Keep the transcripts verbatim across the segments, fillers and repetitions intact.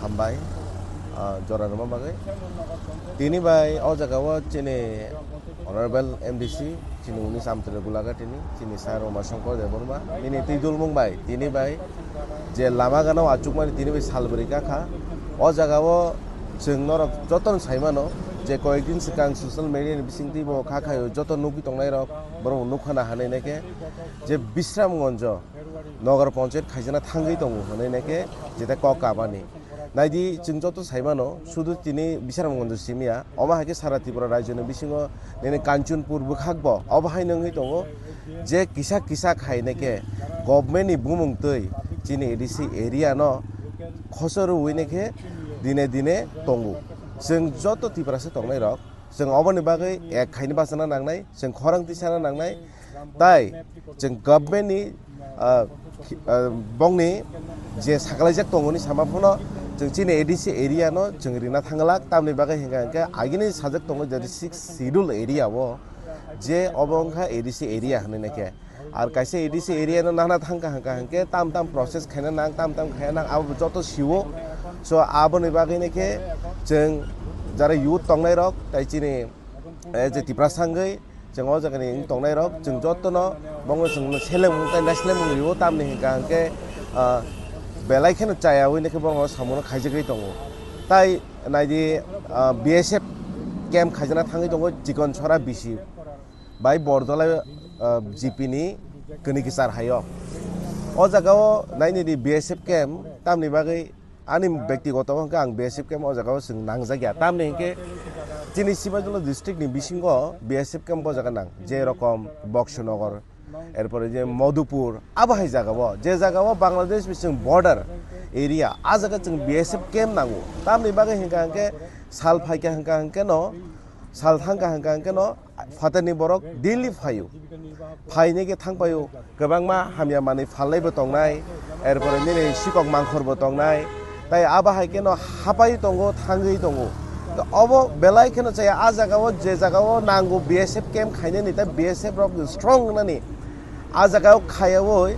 Hambai, ah, jora rwma bagwi. Tini bai o jaga o chini Honorable M D C, chini uni Samtri Gulaga tini, chini Sir Roma Shankar Debbarma, nini twi dulmung bai, tini bai je lama gana o achukmani tini bai salbri kakha. O jaga o chwng norok jotono saimano je koyekdin swkang social media ni bisingtwi bo kha khaio joto nugwi tongnai rok borok nukha na hanai nai khe je Bisramganjo Nagar Panchayat khaijana thangwi tongo hinwi naikhe jeta kok kabani. Naidi chwng joto saimano sudu tini Bisramganjo simiya, omo hai khe sara Tripura rajyoni bisingo nini Kanchanpur bwkhakbo obo hai nungwi tongo je kisa kisa khai naikhe government ni bumung twi chini A D C area no khosor rwui naikhe dine dine tongo. Chwng joto Tiprasa tongnai rok chwng oboni bagwi ek khaini bachana nangnai, chwng khorang tisana nangnai. Tai chwng government ni, ah, khi-, ah, bongni je sakalaijak tongoni sama phano chwng chini A D C area no chwng rina thanglak, tamni bagwi hinkha hinkhe agini sajak tongo je six schedule area o je obo wngkha A D C area hinwi naikhe. Ar kaisa A D C area no nana thangkha hinkha hinkhe tam tam process khaina nang, tam tam khaina nang, abo joto siwo. So aboni bagwi naikhe chwng jara youth tongnai rok tai chini, eh, je Tiprasa wngwi chwng o jaga ni wng tongnai rok, chwng joto no bongno chwng seleng mung tai naiseleng mung rio, tamni hinkha hinkhe, ah, belai kheno chaya ui naikhe bongno samung no khaijagwi tongo. Tai naidi, ah, B S F camp khaijana thangwi tongo Chikon Sora B C bai Bordolai, ah, G P ni kwnwi kichar haio. O jaga o naini di B S F camp tamni bagwi Ani bektigoto hwnkhe ang B S F camp o jaga o chwng nangjak ya. Tamni hinkhe chini Sibajula district ni bisingo B S F camp o jaga nang, je rokom Boksonogor, erpore je Madhupur, abo hai jaga o, je jaga o Bangladesh bising border area, a jaga chwng B S F camp nango. Tamni bagwi hinkha hinkhe sal phaikha hinkha hinkhe no, sal thangkha hinkha hinkhe no, Phatarni borok daily phaio. Phainai khe thang paio. Kwbangma hamya manwi phalnaibo tongnai, erpore nini sikok mangkhorbo tongnai. Tai abo hai kheno hapai tongo, thangwi tongo. To obo belai kheno chaya, a jaga o, je jaga o nango B S F camp khainani, tai B S F rok strong wngnani. A jaga o khaiyaui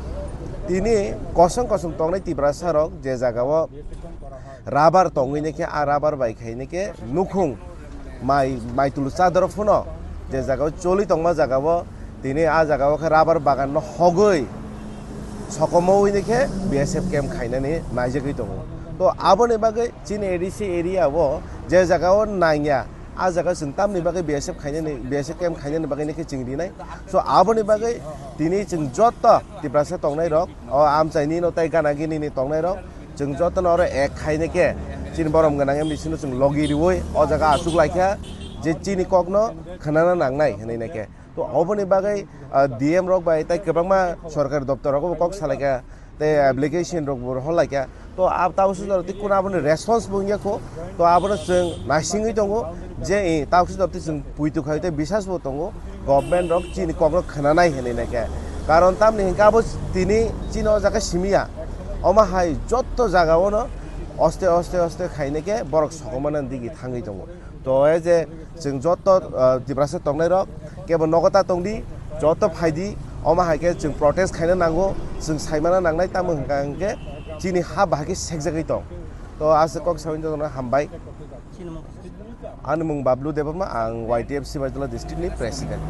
tini kosom kosom tongnai Tiprasa rok, je jaga o rubber tongwi naikhe, a rubber bai khai naikhe nukhung mai, mai tulu chadoro phano je jaga o choli tongma jaga o tini a jaga o khe rubber bagan no hogwi sokomoui naikhe B S F camp khainani naijagwi tongo. To aboni bagwi chini A D C area o je jaga o nangya, a jaga chwng tamni bagwi B S F khainani, B S F camp khainani bagwi naikhe chwng rinai. So aboni bagwi tini chwng joto Tiprasa tongnai rok, o amchaini no tai gana gini ni tongnai rok, chwng jotono oro ek khainai khe chini borom gwnang M D C no chwng logi riui o jaga achuk laikha je chini kokno khwnana nangnai hinui naikhe. To oboni bagwi, ah, D M rok bai tai kwbangma sorkari doptor rogo bo kok salaikha, tei application rok bo hor laikha. To ab tausi jora tei kunu aboni response bo wngya kho. To abono chwng naisingwi tongo je, eh, tausi jora tei chwng puitu khai tei bisas bo tongo, government rok chini kokno khwnanai hinui naikhe. Karon tamni hinkhe abo tini chini o jaga simiya. Omo hai jotto jaga ono oste oste oste khainai khe borok sokomana digi thangwi tongo. To e je chwng jotto, ah, Tiprasa tongnai rok kebo nogo ta tongdi, jotto phaidi, omo hai khe chwng protest khaina nango, chwng saimana nangnai, tamo hwnkha hwnkhe chini ha bahai khe sekjagwi tong. To aswk kok sawi tongno hambai. Ani mung Bablu Debbarma, ang Y T F Sibajula district ni president.